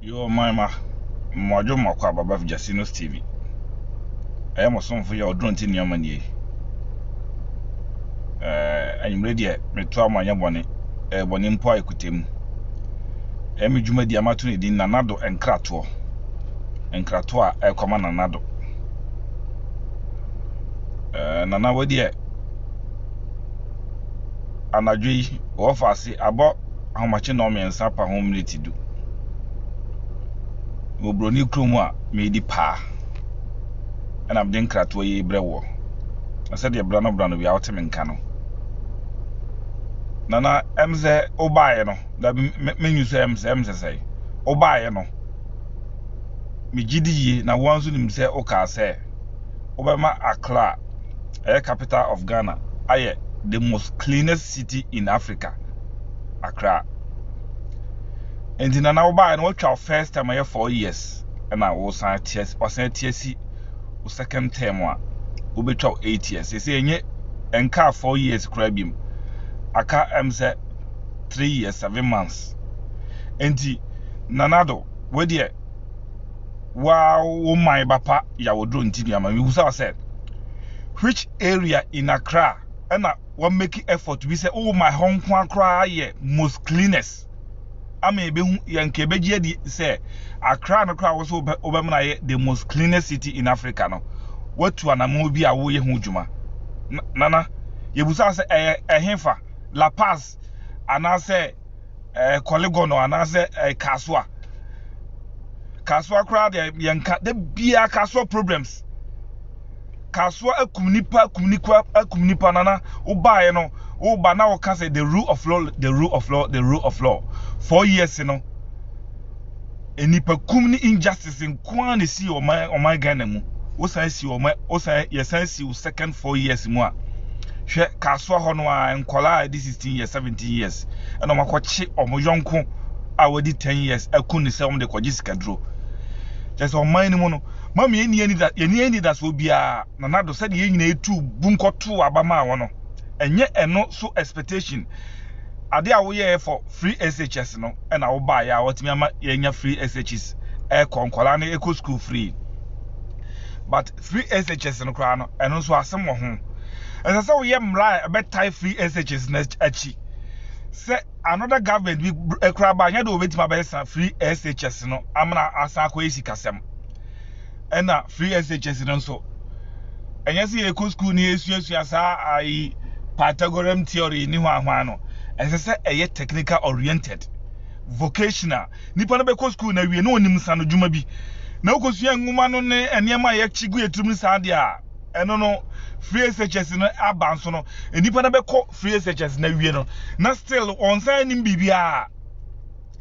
Yo ɔman ma mmoadwo mmakɔ aba ba Jasinos TV. Ɛyɛ mo somfo yɛ ɔdoro nti nneɛma nie. Ɛɛ anwummere deɛ meto ama nyɛ bɔne. Ɛyɛ bɔne mpo a ɛkuta mu. Ɛyɛ me dwumadi a mato ne din Nanado Nkratoɔ. Nkratoɔ a ɛrekɔma Nanado. Ɛɛ Nana wo deɛ anadwo yi wɔfa ase abɔ ahomakye nnɔnmiɛnsa pa ho miniti du. Wɔ buroni kurom a meredi paa ɛna mede nkratoɔ yi rebrɛ woɔ. Na sɛdeɛ bra no bra no bia wote me nka no. Nana ɛm sɛ wobaeɛ no, dabi menyu sɛ ɛm sɛ ɛm sɛ sɛe. Wobaeɛ no, megye di yie na woa nso nim sɛ wokaa sɛ wobɛma Accra ɛyɛ capital of Ghana ayɛ the most cleanest city in Africa. Accra. Nti nana wobaeɛ no woatwa wo first term ɛyɛ 4 years, ɛna wosan te wasan ate asi wo second term a wobɛtwa wo 8 years. Sɛ ɛnyɛ ɛnkaa 4 years koraa bi aka ɛm sɛ 3 years 7 months. Nti Nanado, wedeɛ waa wo man ba pa yɛawɔduro. Nti nneɛma mebisa wo sɛ, which area in Accra ɛna wɔn make effort bi sɛ wo ma hɔ nko koraa yɛ most cleanest ama ebehu yɛn nka ebegye adi sɛ Accra no koraa wɔso wobɛmena yɛ the most cleanest city in Africa no, watu anamɔ bi a woyɛ ho dwuma? Nana, yɛbusa sɛ ɛyɛ ɛhefa? La Paz anaasɛ Korle Gonno anaasɛ Kasoa? Kasoa koraa deɛ yɛnka da biara Kasoa problems. Kasoa akum nipa, akum nipa, akum nipa. Nana, wobaeɛ no, woba na woka sɛ the rule of law, the rule of law, the rule of law. 4 years no, nipa kum ne injustice nko ara na esi ɔman Ghana mu. Wosan si ɔman, wosan yɛsan si wo second 4 years mu a, hwɛ Kasoa hɔ no a, nkɔlaa a ɛdi 16 years, 17 years ɛna wɔn akɔkye wɔn yɔnko a wɔdi 10 years aku ne sɛ wɔn de kɔgye sikaduro. Kyerɛ sɛ ɔman no mu no mami yɛni anidasoɔ biara. Nana do, sɛdeɛ yɛn nyinaa etu bu nkɔto aba maa wɔn no, ɛnyɛ ɛno so expectation ade a woyɛɛ for free SHS no ɛna wobaeɛ a wɔtumi ama yɛnya free SHS, ɛkɔ nkɔlaa no ɛkɔ school free. But free SHS no koraa no, ɛno nso asɛm wɔ ho. Ɛsɛ sɛ woyɛ mmara a ɛbɛtae free SHS no akyi sɛ another government bi koraa ba anyɛ de wɔbɛtumi abɛsa free SHS no amena asan akɔyɛ sikasɛm. Ɛna free SHS no nso, ɛnyɛ sɛ yɛkɔ school ne yɛsuasua saa ayi Pythagorean theory ne hwanhwan no. Ɛsɛ sɛ ɛyɛ technical oriented, vocational. Nipa no bɛkɔ school na wie na onim nsa no dwuma bi na wokɔsua nwoma no ne nneɛma a yɛkyi gu yɛtirim no saa deɛ a, ɛno no free SHS no aba nso no, nipa no bɛkɔ free SHS na wie no na still ɔnsan anim biribiara.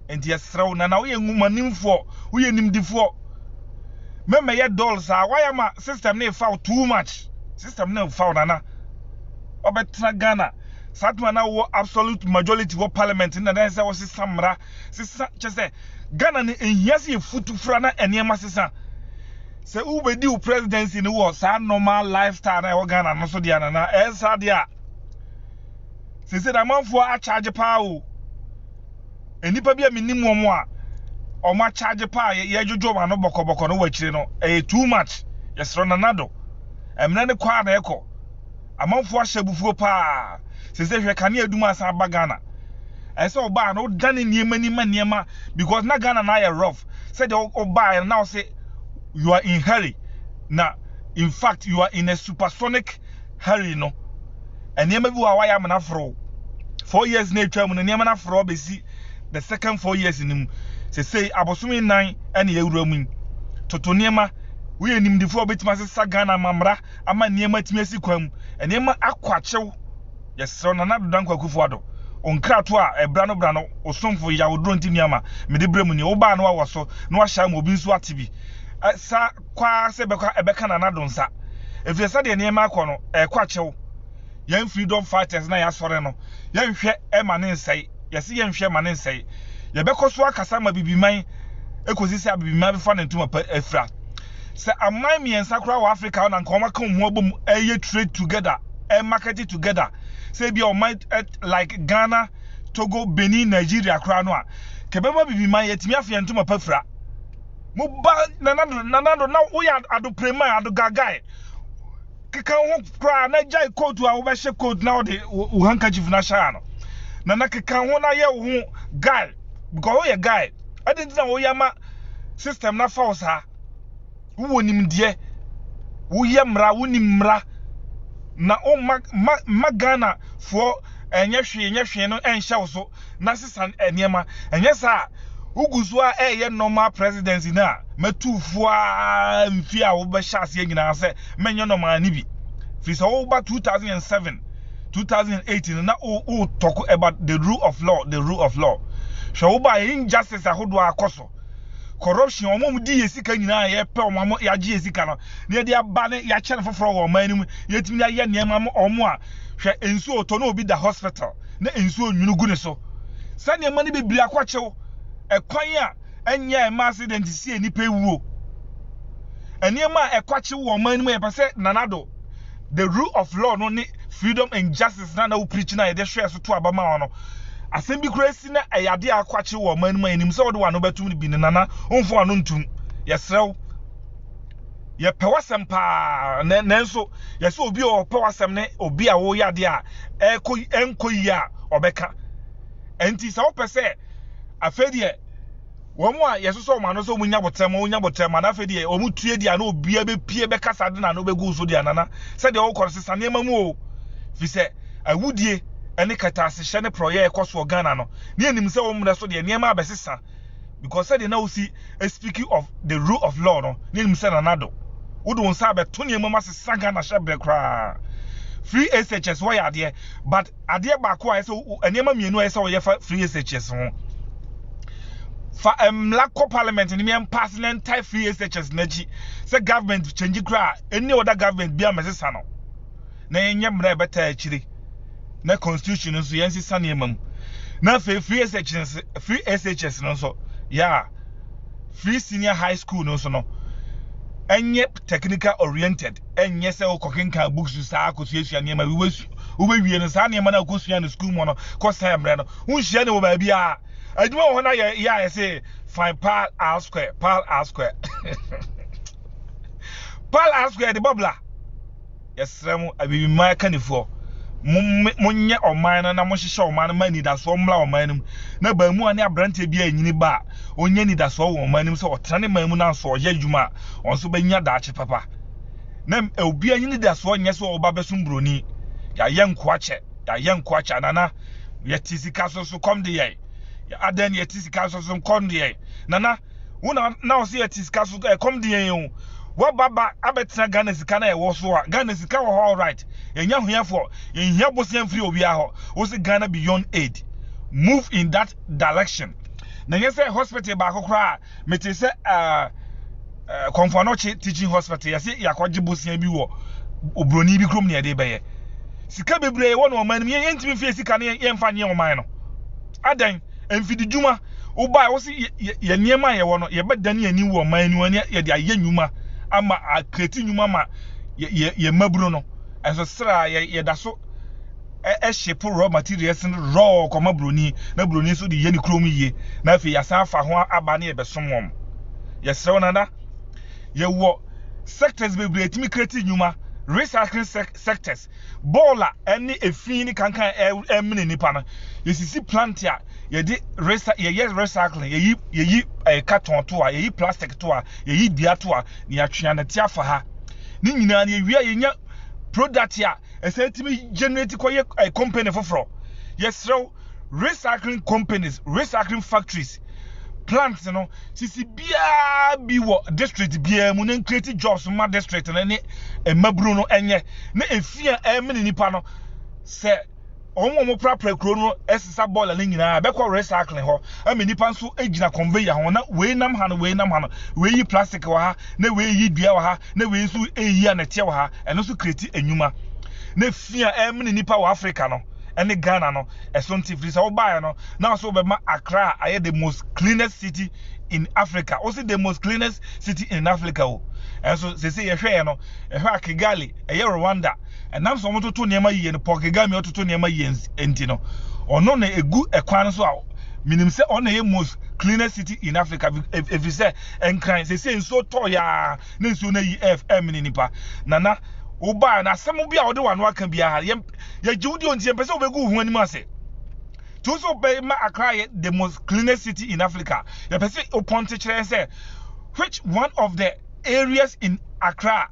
Nti yɛsrɛ wo Nana, woyɛ nwomanimfoɔ, woyɛ nimdifoɔ, mɛmɛyɛ dull saa. Wayɛ ma system no ɛfa wo too much. System no ɛfa wo, Nana. Ɔbɛtena Ghana saa tuma na wɔ absolute majority wɔ parliament na dan sɛ wɔsesa mmara sesa. Kyɛ sɛ Ghana no ehia sɛ yɛfutu fura na nneɛma sesa. Sɛ wobɛdi wo presidency no wɔ saa normal lifestyle na ɛwɔ Ghana no so deɛ, Nana, ɛyɛ saa deɛ a, sese na amanfoɔ akyagye paa o. Nnipa bi a menim wɔn a wɔn akyagye paa, yɛdwodwo wɔn ano bɔkɔbɔkɔ no wɔ akyire no, ɛyɛ too much. Yɛsrɛ Nana do, mmerɛ ne kɔ a na ɛkɔ, amanfoɔ ahyɛ abufuo paa. Sese hwɛ kanea dum asan aba Ghana. Ɛsɛ sɛ ɔbaa no wodane nneɛma ni ma nneɛma because na Ghana na ayɛ rough. Sɛdeɛ ɔbaa no na ɔsɛ you are in hurry, na in fact you are in a supersonic hurry no, nneɛma bi wɔ a wayɛ amena foro. 4 years na atwa mu no, nneɛma no aforo abɛsi the second 4 years no mu. Sesei abosome 4 ɛna yɛwura mu yi. Toto nneɛma. Woyɛ nimdifoɔ a wobɛtumi asesa Ghana amammerɛ ama nneɛma atumi asi kwan mu, nneɛma akɔ akyew. Yɛsrɛ Nana Addo Dankwa Akufo Addo, nkrato a ɛbra no bra no, osomfo yawodoro nti nneɛma mede brɛ mu nie. Wobaa no awɔ so na wahyɛ ama obi nso ate bi sa kwaa sɛ ɛbɛkɔ ɛbɛka Nana Addo nsa, ɛfiri sɛ sɛdeɛ nneɛma akɔ no ɛkɔ akyɛw. Yɛn freedom fighters na yɛasɔre no, yɛnhwɛ ɛma ne nsɛe. Yɛse yɛnhwɛ ma ne nsɛe. Yɛbɛkɔ so akasa ma bibiman ekosi sɛ abibiman bɛfa ne ntoma pa afira. Sɛ aman mmiɛnsa koraa wɔ Africa na nka wɔn aka wɔn ho abom ɛyɛ trade together, ɛ market together, sɛ ebi a ɔman like Ghana, Togo, Benin, Nigeria koraa no a, kɛbɛma bibiman yɛtumi afa yɛn ntoma pa fira. Mo ba Nana Addo Nana Addo na woyɛ adoprema adogagae. Keka wo ho koraa na gyae coat a wobɛhyɛ coat na wode wo handkerchief no ahyɛ ano. Nana keka ho na yɛ wo ho guy because woyɛ guy. Ɛde nti na woyɛ ama system na fa wo saa. Wowɔ nimdeɛ. Woyɛ mmara, wonim mmara. Na womma ma ma Ghana foɔ ɛnyɛ hwee nyɛ hwee no ɛnhyɛ wo so na sesa nneɛma. Ɛnyɛ saa a, wogu so a ɛyɛ normal presidency no a, mɛtu fo ara mfie a wobɛhyɛ aseɛ nyinaa sɛ mɛnyɛ normal no bi. Firi sɛ woba 2007, 2008 no na wo talk about the rule of law, the rule of law. Hwɛ woba injustice ahodoɔ akɔ so. Corruption, wɔn a wɔdi yɛ sika nyinaa yɛpɛ wɔn a yɛagye yɛ sika no na yɛde aba ne yɛakyɛ no foforɔ wɔ ɔman no mu, yɛtumi de ayɛ nneɛma ma wɔn a hwɛ nsuo ɔtɔ na obi da hospital na nsuo nwunu gu ne so. Saa nneɛma no bebree akɔkyew ɛkwan a ɛnyɛ a ɛma accident si a nnipa ewuo. Nneɛma a ɛkwakyew wɔ ɔman no mu a yɛpɛ sɛ Nana Addo the rule of law no ne freedom and justice na na wo preach na yɛde hwɛɛ so to aba ma wo no asɛm bi koraa si na ɛyɛ ade a akwakyew wɔ ɔman no mu a yɛnim sɛ wode w'ano bɛtom no bi no Nana womfa w'ano ntom yɛsrɛ wo yɛpɛ w'asɛm paa nanso yɛsɛ obi a ɔpɛ w'asɛm ne obi a woyɛ adeɛ a ɛkɔ ɛnkɔ yie a ɔbɛka ɛnti sɛ wopɛ sɛ afei deɛ wɔn a yɛsosɔ wɔn ano sɛ wɔn nya botrɛ ma wɔn nya botrɛ ma na afei deɛ wɔn tue deɛ na obiara bɛpie bɛkasa de na ano bɛgu so deɛ nana sɛdeɛ wɔkɔ no sesa nneɛma mu o fi sɛ awudie ne kɛtɛasehyɛ ne porɔyɛ ɛkɔ soɔ Ghana no ne anim sɛ wɔn mmerɛ so deɛ nneɛma abɛsesa because sɛdeɛ na wosi speaking of the rule of law no ne nim sɛ Nana Addo wode wo nsa abɛto nneɛma mu asesa Ghana hyɛ berɛ koraa. Free SHS wɔyɛ adeɛ but adeɛ baako a ɛsɛ nneɛma mmienu a ɛsɛ wɔyɛ fa free SHS ho fa mmla kɔ parliament ne mmea mpaase na ntae free SHS n'akyi sɛ government change koraa ɛni ɔda government bi a mɛsesa no na yɛnyɛ mmara a ɛbɛtaa akyire na constitution no nso yɛnsesa nneɛma mu na afei free SHS free SHS no nso yɛ a free senior high school no nso no ɛnyɛ technical oriented ɛnyɛ sɛ wokɔkenkan books saa kɔsuasua nneɛma bi wobɛwie no saa nneɛma no a wokɔsua no school mu no kɔsɛn mmerɛ no wonhyia ne wɔ baabi a adwuma wɔ hɔ no yɛ yɛ a yɛse fine pal r square pal r square pal r square de bɔbla Yɛsrɛ mo, Abibiman akannifoɔ, monyɛ ɔman no na monhyehyɛ ɔman no ma anidasoɔ mmra ɔman no mu, na baamua ne aberanteɛ bi a ɛnyini ba a, ɔnya anidasoɔ wɔ ɔman no mu sɛ ɔtena ne man mu nanso ɔyɛ adwuma a, ɔno nso bɛnya daakye papa. Na obiara nyɛ anidasoɔ nyɛ sɛ ɔba bɛsom buroni. Yɛayɛ nkoa kyɛ, yɛayɛ nkoa kyɛ, Nana, yɛte sika so so kɔm de yɛn. Adɛn na yɛte sika so so kɔm de yɛn? Nana, wo na na ɔsɛ yɛte sika so ɛkɔm de yɛn o waba ba abɛtena Ghana sika na ɛwɔ so a Ghana sika wɔ hɔ alright yɛnya hoyɛfoɔ yɛnhia bosea mfiri obiara hɔ wo se Ghana beyond aid move in that direction na nyɛ sɛ hospital baako koraa mete sɛ uh, uh, Kɔmfoanɔkye teaching hospital yɛse yɛakɔgye bosea bi wɔ obroni bi kurom ne yɛde bɛyɛ sika bebree wɔ no ɔman no mu yɛntumi mfie sika no yɛmfa nyɛ ɔman no adɛn Mfididwuma, wobae wo se yɛ nneɛma a yɛwɔ no yɛbɛdane yɛn ani wɔ ɔman no mu ne yɛde ayɛ nnwuma ama akreti nnwuma ma yɛ yɛ mmabunu no. Ɛnso sra yɛ yɛda so ɛhyepo raw materials no raw kɔma buroni na buroni nso de yɛ ne kurom yie na afei yɛasan afa ho aba ne yɛbɛsom wɔn. Yɛsrɛ wo nana, yɛwɔ sectors bebree tumi kreti nnwuma, recycling sectors Bɔɔla ne efi ne kankan a ɛmene nipa no, yɛsisi plant a yɛde resa yɛyɛ recycling, yɛyi yɛyi ɛɛ carton to a, yɛyi plastic to a, yɛyi dua to a, na yɛatwe anɛte afa ha. Ne nyinaa no yɛwie a yɛnya product a ɛsɛ tumi generate kɔyɛ ɛɛ company foforɔ. Yɛsrɛ wo recycling companies, recycling factories, plants no sisi biara bi wɔ district biara mu na create jobs ma district no ne mmabunu no nyɛ na efi a ɛmene nipa no sɛ wɔn a wɔprapra kuro no sesa bɔɔla no nyinaa bɛkɔ recycling hɔ ama nipa nso gyina conveyor ho na wei nam ha no wei nam ha no wei yi plastic wɔ ha na wei yi dua wɔ ha na wei nso yi anɛteɛ wɔ ha ɛno nso create enyuma na fi a ɛmene nipa wɔ Africa no ɛne Ghana no ɛso nti firi sɛ wobaeɛ no na ɔsɛ wobɛma Accra ayɛ the most cleanest city in Africa wo se the most cleanest city in Africa o ɛnso sese yɛhwɛɛ no ɛhwɛ a Kigali ɛyɛ Rwanda ɛnam sɛ wɔtoto nneɛma yie no Paul Kagame ɔtoto nneɛma yie nti no ɔno na egu ɛkwan no so a menim sɛ ɔno na ɛyɛ most cleanest city in Africa ɛfiri sɛ Nkran sɛsɛ nsuo tɔ yaa na nsuo no ayi ɛf ɛmene nipa. Nana, wobaa na asɛm bi a wɔde w'ano aka biara yɛn yɛgye wo di o, nti yɛmpɛ sɛ wobɛgu wo ho anim ase. Nti wo sɛ wobɛma Accra yɛ the most cleanest city in Africa, yɛpɛ sɛ wopɔnte kyerɛ sɛ which one of the areas in Accra,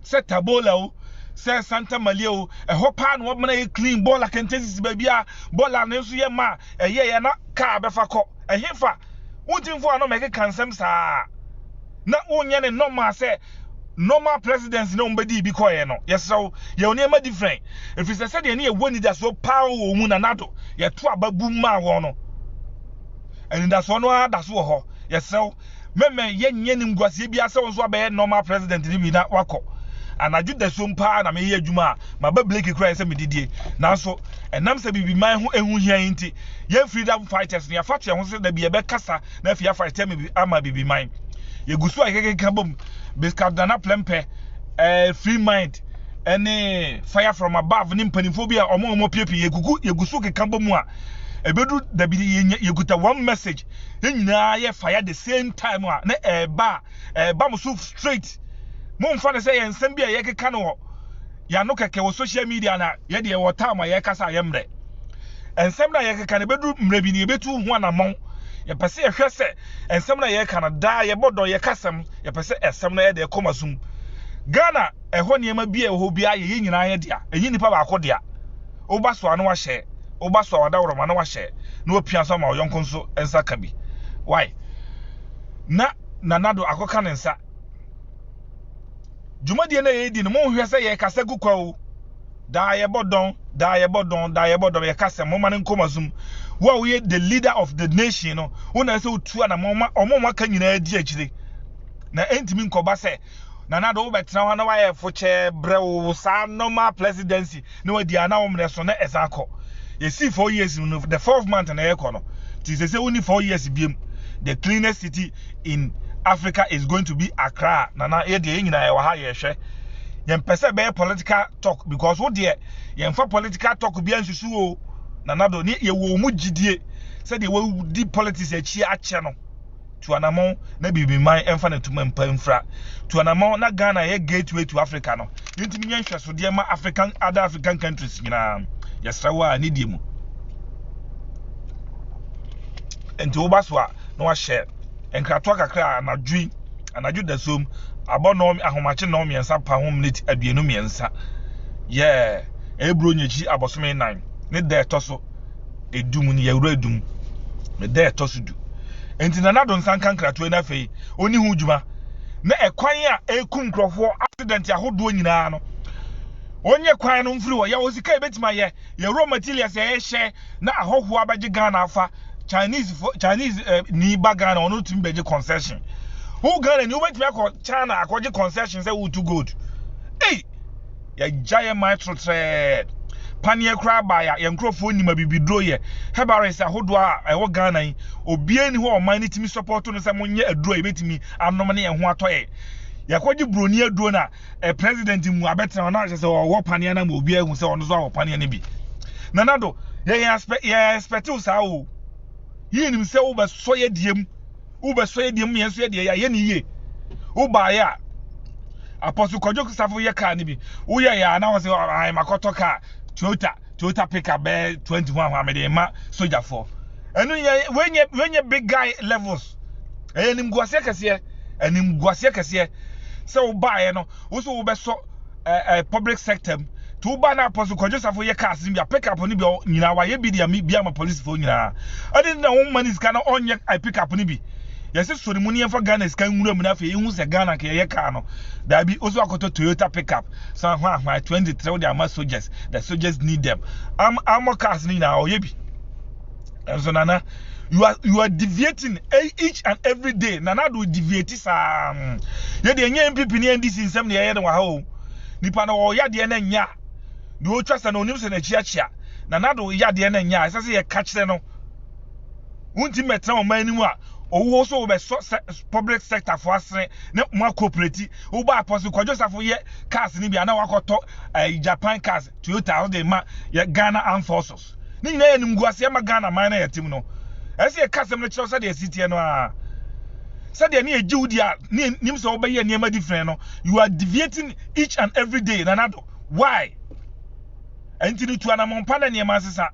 sɛ Tabola o, sɛ Santa Maria o, ɛhɔ paa na wɔbɛma yɛ clean, bɔɔla kɛntɛn sisi baabi a bɔɔla no nso yɛ ma ɛyɛ yɛ na kaa bɛfa kɔ ɛhefa. Wontumi fo ano mɛkeka nsɛm saa na wonyɛ ne normal sɛ normal presidents na wɔn bɛdi bi kɔɛ no. Yɛsrɛ wo, yɛwɔ nneɛma different, ɛfiri sɛ sɛdeɛ ne yɛwɔ anidasoɔ paa wɔ mu na nado yɛto aba bu maa wɔn no, anidasoɔ no ara da so wɔ hɔ. Yɛsrɛ wo, mɛmɛ yɛnyɛ nimguaseɛ biara sɛ wo nso abɛyɛ normal president no bi na wakɔ. Anadwo dasuom paa na meyɛ adwuma a maba blake kura yɛ sɛ medidie, nanso ɛnam sɛ bibiman ho ehu hia yi nti, yɛn freedom fighters no yɛafa to yɛn ho sɛ dabi yɛbɛkasa na afei afight ama bibiman. Yɛgu so a yɛkekeka bom Biscuit Nana Plɛmpɛ, free mind ɛne fire from above ne mpanimfoɔ bi a ɔmo a ɔmo apiepie, yɛgugu yɛgu so keka bom a ɛbɛdu dabi yɛkuta one message, yɛn nyinaa yɛ fire the same time a na ɛɛba a ɛɛba mo so straight. Momfa no sɛ yɛn nsɛm bi a yɛkeka no wɔ yɛano kɛkɛ wɔ social media, na yɛde yɛwɔ time a yɛkasa a yɛmmerɛ nsɛm no a yɛkeka no ɛbɛduru mmerɛ bi no yɛbɛtu ho anammɔn. Yɛpɛ sɛ yɛhwɛ sɛ nsɛm no a yɛka no daa yɛbɔ dɔn yɛka sɛm, yɛpɛ sɛ ɛsɛm no yɛde ɛkɔ masom Ghana ɛhɔ nneɛma bi a ɛwɔ hɔ biara yɛyɛ nyinaa yɛ dea, ɛnyɛ nipa baako dea. Woba so a na wahyɛ, woba so a wadaworoma na wahyɛ na wapia so ama ɔyɔnko nso nsa ka bi. Why na Nanado akɔka ne nsa dwumadie no a yɛredi no? Monhwɛ sɛ yɛkasa gu kwa o. Daa yɛbɔ dɔn, daa yɛbɔ dɔn, daa yɛbɔ dɔn, yɛka sɛ momma no nkɔ masom. Wo a woyɛ the leader of the nation no, wo na ɛsɛ wotu anamɔ ma ɔmo a aka nyinaa di akyire, na ɛntumi nkɔba sɛ Nana do wobɛtena hɔ na wayɛ fokyɛɛ brɛ wo saa normal presidency na wadi a na wo mmerɛ so na ɛsan kɔ. Yɛsii 4 years no, the fourth month na yɛkɔ no, nti sɛ wonni 4 years biem, the cleanest city in Africa is going to be Accra. Nana, yɛ deɛ yɛn nyinaa yɛwɔ ha yɛhwɛ, yɛmpɛ sɛ ɛbɛyɛ political talk because wo deɛ yɛmfa political talk bi ansusu o. Nana do ne yɛwɔ mu gyidie sɛdeɛ wɔdi politics akyi akyɛ no, tu anammɔn na biribi man ɛmfa ne tuma mpa mfira. Tu anammɔn na Ghana yɛ gateway to Africa no, yɛntumi nyɛ nhwɛsodeɛ ma African, other African countries nyinaa. Yɛsrɛ wo a ne die mu nti woba so a na wahyɛ nkratoa kakra a anadwo yi, anadwo dasuom abɔ nɔɔ ahomakye 3:30 pa ho minute 23 yɛ eburo nyekyi abɔsome 4 ne da ɛtɔ so 10 mu no, yɛwura 10 ne da ɛtɔ so 10. Nti Nana do nsa nka nkratoa no, afei ɔni ho dwuma na ɛkwan a ɛkum nkurɔfoɔ accident ahodoɔ nyinaa no, ɔnyɛ kwan no mfiri hɔ. Yɛwɔ sika yɛbɛtumi ayɛ yɛ raw materials a yɛhyɛ na ahɔhoɔ abɛgye Ghana afa. Chinese fo, Chinese ni ba Ghana, ɔno tumi bɛgye concession. Wo Ghana ni wobɛtumi akɔ China akɔgye concession sɛ wotu gold? Ei, yɛgya yɛ man torotrɛɛ paneɛ koraa baeɛ a yɛn nkurɔfoɔ nim abibiduro yɛ herbalist ahodoɔ a ɛwɔ Ghana yi. Obiara ni hɔ a ɔman no tumi support no sɛ monyɛ aduro a yɛbɛtumi anom ne yɛn ho atɔ yɛ. Yɛkɔgye buroni aduro no a president mu abɛtena hɔ na ahyɛ sɛ ɔwɔ paneɛ no ama obiara ehu sɛ ɔno nso awɔ paneɛ no bi. Nana do, yɛn expect, yɛn expect wo saa o. Yìí nim sɛ wobɛsɔ yɛ deɛ mu, wobɛsɔ yɛ deɛ mu, yɛn nso yɛ deɛ yɛayɛ ne yie. Wobaeɛ a Apostle Kwadwo Safo yɛ kaa no bi woyɛ yɛ a na wɔ sɛ ayi makɔtɔ kaa Toyota pickup bɛyɛ 21 ho a mede ma sogyafoɔ. Ɛno yɛ wenyɛ big guy levels. Ɛyɛ animguaseɛ kɛseɛ, animguaseɛ kɛseɛ sɛ wobaeɛ no wo so wobɛsɔ public sector mu nti woba na Apostle Kwadwo Safo yɛ cars no bi a pickup no bi nyinaa wayɛ bi de ama bi ama polisifoɔ nyinaa ɛde na wɔn ma ne sika na ɔnyɛ pickup no bi. Yɛsɛ sɔ ne mu ne yɛmfa Ghana sika nwura mu na afei ehu sɛ Ghana nka yɛyɛ car no. Daabi, wo so akɔtɔ Toyota pickup san ho ahwan 23 wode ama soldiers. The soldiers need them. Am armor cars no nyinaa ɔyɛ bi nso. Nana, you are deviating each and every day. Nana do deviate saa. Yɛ deɛ nyɛ NPP ne NDC nsɛm na yɛyɛ no wɔ ha o. Nipa no ɔyɛ adeɛ no nya deɛ ɔtwa sɛ no onim sɛ n'akyi akyea. Nana do yɛ adeɛ no nya, ɛsɛ sɛ yɛka kyerɛ no. Wontumi mɛtena ɔman anim a owó so wobɛsɔ sɛ public sector fo asene ne mo akɔpreti. Wobɔ Apostle Kwadwo Safo yɛ cars no bi a na wakɔtɔ Japan cars Toyota wode ma yɛ Ghana Armed Forces. Ne nyinaa yɛ nimguaseɛ ma Ghana man no yɛte mu no. Ɛsɛ yɛka asɛm no kyerɛ sɛdeɛ ɛsi teɛ no ara. Sɛdeɛ ne yɛgye wo di a ne nim sɛ wobɛyɛ nneɛma different no, you are deviating each and every day, Nana Addo. Why? Ɛnti no tu anammɔn pa na nneɛma nsesa.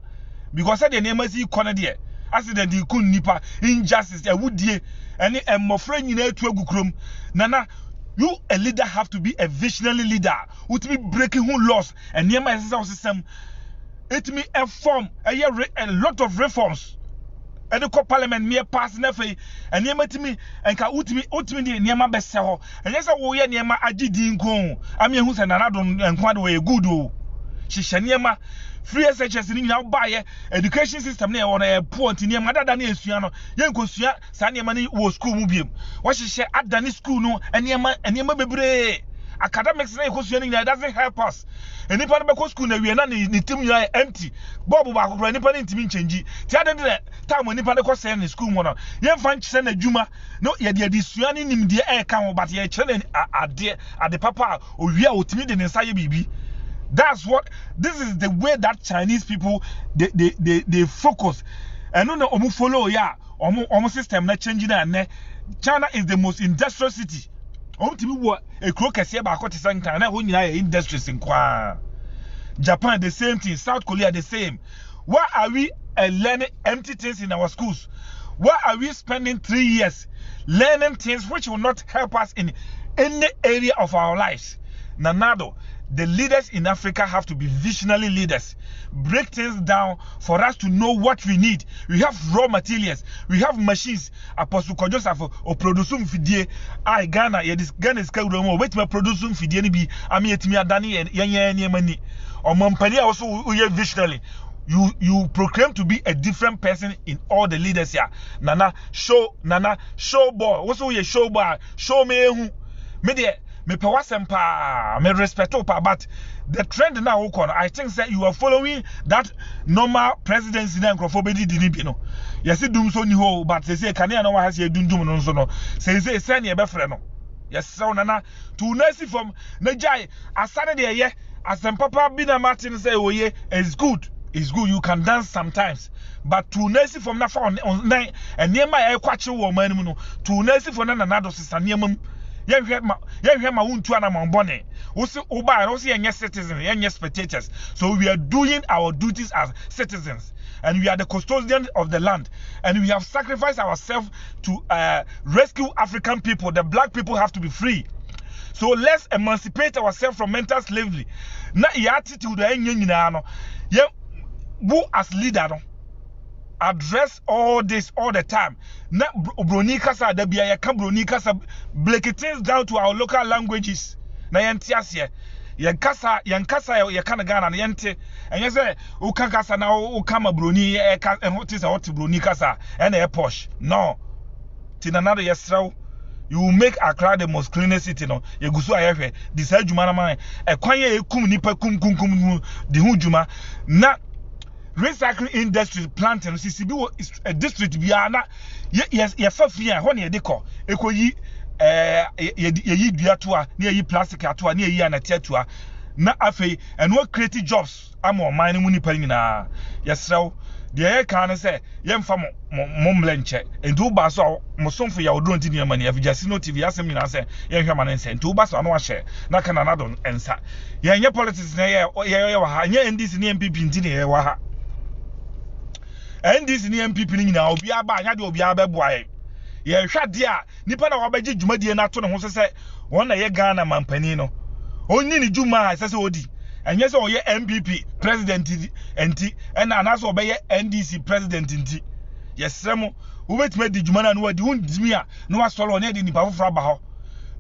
Because sɛdeɛ nneɛma si kɔ no deɛ, accident ku nnipa, injustice, awudie, ɛne mmɔfra nyinaa atu agu kurom. Nana, you a leader have to be a visionary leader. Wotumi break ho laws, nneɛma ɛsɛ sɛ wosesam. Ɛtumi ɛform, ɛyɛ a lot of reforms. Ɛde kɔ parliament meɛ pass na afei nneɛma tumi nka wotumi wotumi de nneɛma bɛsɛ hɔ. Ɛnyɛ sɛ woyɛ nneɛma agye din nko o. Ama ehu sɛ Nana Addo nko ade wɔyɛ good o. Hyehyɛ nneɛma. Free SHS no nyinaa wobaayɛ education system no yɛwɔ no ɛyɛ poor nti nneɛma dada ne yɛsua no yɛnkɔsua saa nneɛma no wɔ school mu biom. Wɔhyehyɛ adane school no nneɛma nneɛma bebree. Academics na yɛkɔsua no nyinaa it doesn't help us. Nnipa no bɛkɔ school na awie na ne ne tirim nyinaa yɛ empty. Bɔɔbo baako koraa nnipa no ntumi nkyɛngyi. Ti adɛn nti na time a nnipa no kɔsɛe ne school mu no yɛmfa nkyerɛ n'adwuma no yɛde adesua ne nimdeɛ ɛreka ho but yɛkyerɛ no adeɛ ade papa a owie a otumi de ne nsa yɛ biribi. That's what this is the way that Chinese people they focus. Ɛno na wɔn follow yɛ a wɔn system na change na ɛnɛ China is the most industrial city. Wɔn tumi wɔ ekuro kɛseɛ baako te sɛ Nkran na ɛhɔ nyinaa yɛ industries nkoaa. Japan the same thing, South Korea the same. Why are we learning empty things in our schools? Why are we spending 3 years learning things which will not help us in any area of our lives? Nana Addo, the leaders in Africa have to be visionary leaders. Break things down for us to know what we need. We have raw materials, we have machines. Apostle Kwadwo Safo, ɔproduce mfidie a Ghana yɛde Ghana sika wura mu a obetumi aproduce mfidie no bi ama yɛtumi adane yɛn yɛn nneɛma ni. Ɔmampanin a wɔso woyɛ visionary, you proclaim to be a different person in all the leaders here. Nana show, Nana show boy, wo so woyɛ show boy a show me ehu. Me deɛ mepɛ w'asɛm paa, me respect wo paa, but the trend na wokɔ no, I think say you are following that normal presidency na nkurɔfoɔ bɛdidi ne bi no. Yɛsi dum so ni hɔ, but sɛ kanea na wɔha sɛ yɛdundum no nso no, sɛ sɛ sɛ ne yɛbɛfrɛ no. Yɛsrɛ wo Nana, to na asi fam na gyae asa no deɛ ɛyɛ asɛm papa bi na mate no sɛ oye. It's good, it's good, you can dance sometimes, but to na asi fam na fa nan nneɛma a ɛkɔ akyerɛ wɔ ɔman no mu no to na asi fam na Nana Addo sesa nneɛma mu. Yɛnhwɛ ma wontu anammɔn bɔne. Wosi wobaa no, wosi yɛnyɛ citizens, yɛnyɛ spectators, so we are doing our duties as citizens and we are the custodians of the land and we have sacrificed ourselves to rescue African people. The black people have to be free, so let's emancipate ourselves from mental slavery. Na yɛ attitude a ɛnyɛ nyinaa no, yɛ wo as leader no address all this all the time na broni kasa da bia yɛka broni kasa. Break things down to our local languages na yɛnte aseɛ. Yɛn kasa yɛka no Ghana no yɛnte. Ɛnyɛ sɛ woka kasa na woka ma broni ɛka ɛho te sɛ wote broni kasa ɛna ɛyɛ posh no. Ti Nana Addo, yɛsrɛ wo, you will make Accra the most cleanest city no. Yɛgu so a yɛhwɛ de saa adwuma no ma ɛkwan yɛ ekum nipa kum kunkum mu de ho dwuma na recycling industry plant no sisi bi wɔ district biara na yɛfa fi a ɛhɔ na yɛde kɔ ɛkɔyi yɛyi dua toa na yɛyi plastic atoa na yɛyi anɛte atoa na afei ɛno create jobs ama ɔman no mu nipa nyinaa. Yɛsrɛ wo, deɛ yɛka ne sɛ yɛmfa mo mmerɛ nkyɛ nti woba so a mo somfo yɛ wodoro nti nneɛma ni Afigyasi no TV asɛm nyinaa sɛ yɛnhwɛ ma ne nsɛ nti woba so ano ahyɛ na ka Nana Addo nsa. Yɛnyɛ politics na yɛyɛ wɔ ha. Nyɛ NDC ne NPP nti na yɛwɔ ha. NDC ne NPP no nyinaa obiara ba anya deɛ obiara bɛboa yɛn. Yɛhwɛ adeɛ a nipa na wabɛgye dwumadie no ato ne ho so sɛ wɔn na yɛ Ghana mampanin no, ɔnyi ne dwuma a ɛsɛ sɛ ɔdi. Ɛnyɛ sɛ ɔyɛ NPP president nti ɛna anaasɛ ɔbɛyɛ NDC president nti. Yɛsrɛ mo, wobɛtumi adi dwuma no a na wadi, wontumi a na wasɔre ɔne ɛde nipa foforɔ aba hɔ.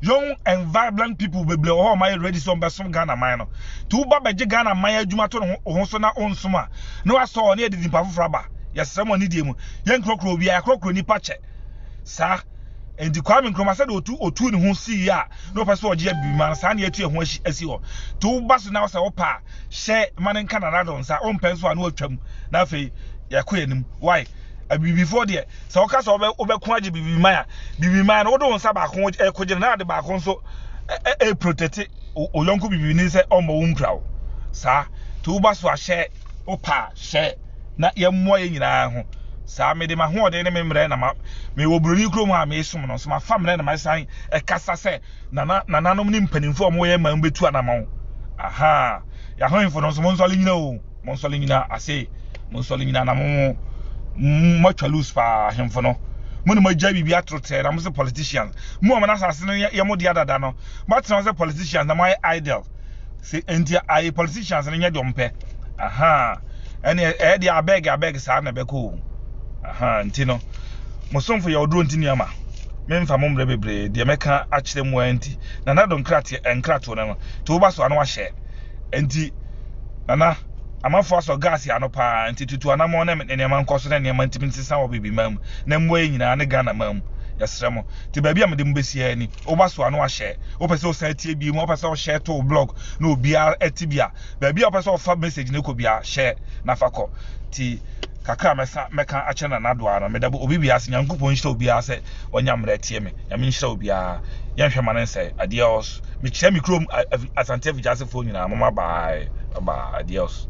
Young and vibrant people bebree wɔ hɔ a wɔayɛ ready sɛ wɔbɛsom Ghana man no. Nti woba bɛgye Ghana man adwuma to ne ho so na wonsom a na wasɔ ɔne ɛde nipa foforɔ aba. Yɛsrɛ mo, anidie mu, yɛnkorɔkorɔ obiara, yɛkorɔkorɔ nipa kyɛ saa. Nti Kwame Nkrumah sɛdeɛ otu ne ho sii a na ɔpɛ sɛ ɔgye abibima no saa na yɛatu yɛn ho asi hɔ. Nti woba so na sɛ wopɛ a hyɛ ma ne nka Nana Addo nsa, wompɛ nso a na watwam na afei yɛkɔ yɛn anim. Why abibifoɔ deɛ sɛ woka sɛ wobɛko agye bibiman a bibiman no wode wo nsa baako ɛkɔgye no na ade baako nso ɛprotect oyɔnko bibini sɛ ɔmmɔ wo mpira wo saa. Nti woba so ahyɛ wopɛ a hyɛ na yɛmmoa yɛn nyinaa ho. Saa mede m'ahoɔden ne me mmerɛ na ma mewɔ buroni kurom a mesom no nso mafa mmerɛ na masan ɛkasa sɛ nana nananom ne mpanimfoɔ a wɔyɛ man bɛtu anamɔn. Aha, yɛahemfo no nso monsɔre nyina o, monsɔre nyina ase, monsɔre nyina na mo moatwa loose paa ahemfo no. Mo na moagya biribi atorotɛɛ na mo sɛ politicians. Mo a mo asase no yɛ mo dea dada no, moatena hɔ sɛ politicians na moayɛ idle. Sɛ nti ayi politicians no nyɛ deɛ ɔmpɛ. Aha, ɛne ɛyɛ deɛ abɛg abɛg saa na ɛbɛkɔ o. Aha, nti no, mo somfo yɛ ɔduro nti nneɛma. Memfa mo mmerɛ bebree, deɛ mɛka akyerɛ mu ara nti. Nana do nkrateɛ, nkratoɔ no no, nti woba so ano ahyɛ. Nti, Nana, amanfoɔ asɔ gas ano paa, nti tutu anamɔn na nneɛma nkɔ so na nneɛma ntumi nsesa wɔ bibi man mu, na mmoa yi nyinaa ne Ghana man mu. Yɛsrɛ mo. Nti baabi a mede mo bɛsi ara ni, woba so ano ahyɛ. Wopɛ sɛ wosan tie bi mu, wopɛ sɛ wohyɛ to wo blog na obiara ati bi a, baabi a wopɛ sɛ wofa message no kɔ biara, hyɛ na fa kɔ. Nti, kakra a mɛsa mɛka akyerɛ Nana Addo ara no, meda obi biara ase. Nyankopɔn nhyira obiara sɛ wanya mmerɛ atie me. Nyame nhyira obiara. Yɛnhwɛ ma no nsɛe. Adios. Mekyia me kurom Asante Afigyasefoɔ nyinaa. Moma bye. Bye bye. Adios.